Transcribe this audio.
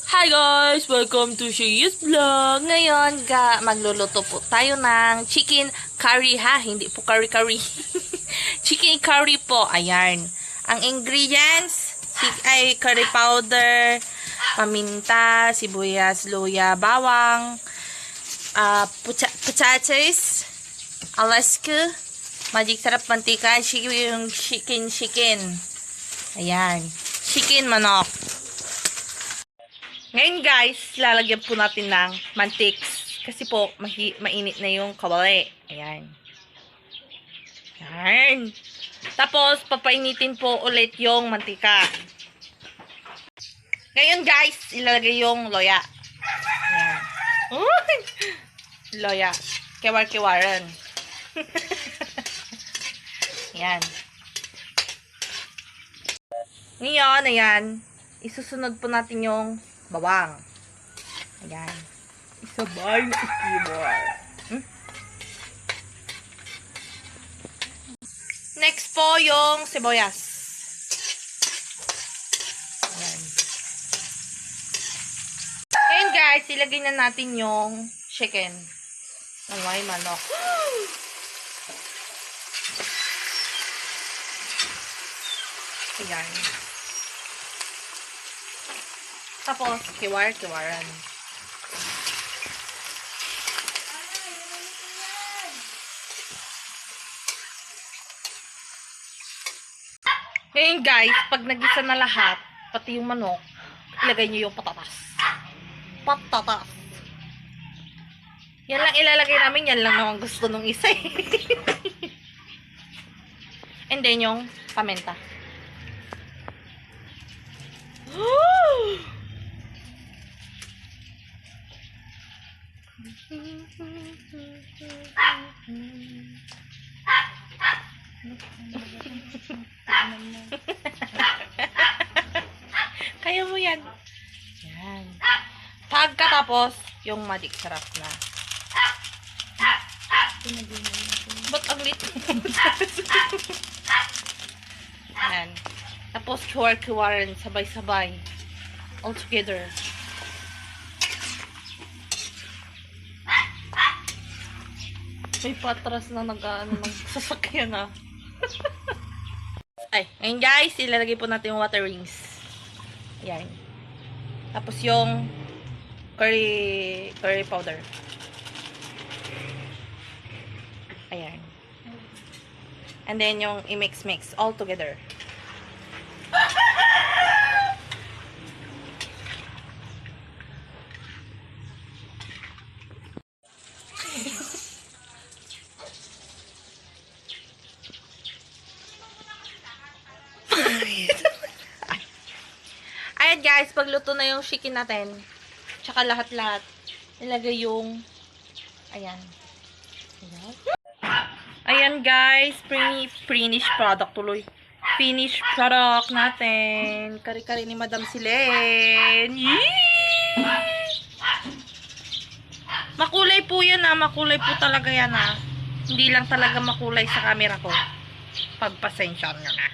Hi guys! Welcome to Shay's Vlog! Ngayon, magluluto po tayo ng chicken curry ha. Hindi po curry-curry. Chicken curry po. Ayan. Ang ingredients ay curry powder, paminta, sibuyas, luya, bawang, potatoes, alaska, magic sarap mantika, yung chicken. Ayan. Chicken manok. Ngayon guys, lalagyan po natin ng mantiks. Kasi po, mainit na yung kawali. Ayan. Ayan. Tapos, papainitin po ulit yung mantika. Ngayon guys, ilalagay yung loya. Ayan. Loya. Kiwar-kiwaran. Ayan. Ngayon, ayan. Isusunod po natin yung bawang. Ayan. Isabay na ikibar. Next po yung sibuyas. Ayan. Ayan guys, ilagay na natin yung chicken. May manok. Ayan. Tapos, kiwaran. Ngayon guys, pag nagisa na lahat, pati yung manok, ilagay nyo yung patatas. Patatas. Yan lang ilalagay namin, yan lang naman gusto nung isa eh. And then yung paminta. Kaya mo yan. Yan. Pagkatapos, yung magic sarap na. Ba't ang lit? Yan. Tapos, kiwar-kiwaran, sabay-sabay. All together. May patras na nagsasakyan na. Ay, ngayon guys, ilalagay po natin yung water rings. Ayan. Tapos yung curry powder. Ayan. And then yung i-mix all together. Ayan guys, pagluto na yung chicken natin, tsaka lahat-lahat, ilagay yung, ayan. Ayan guys, finished product tuloy. Finished product natin. Kari-kari ni Madam Silen. Makulay po yan makulay po talaga yan Hindi lang talaga makulay sa camera ko. Pagpasensya nyo na.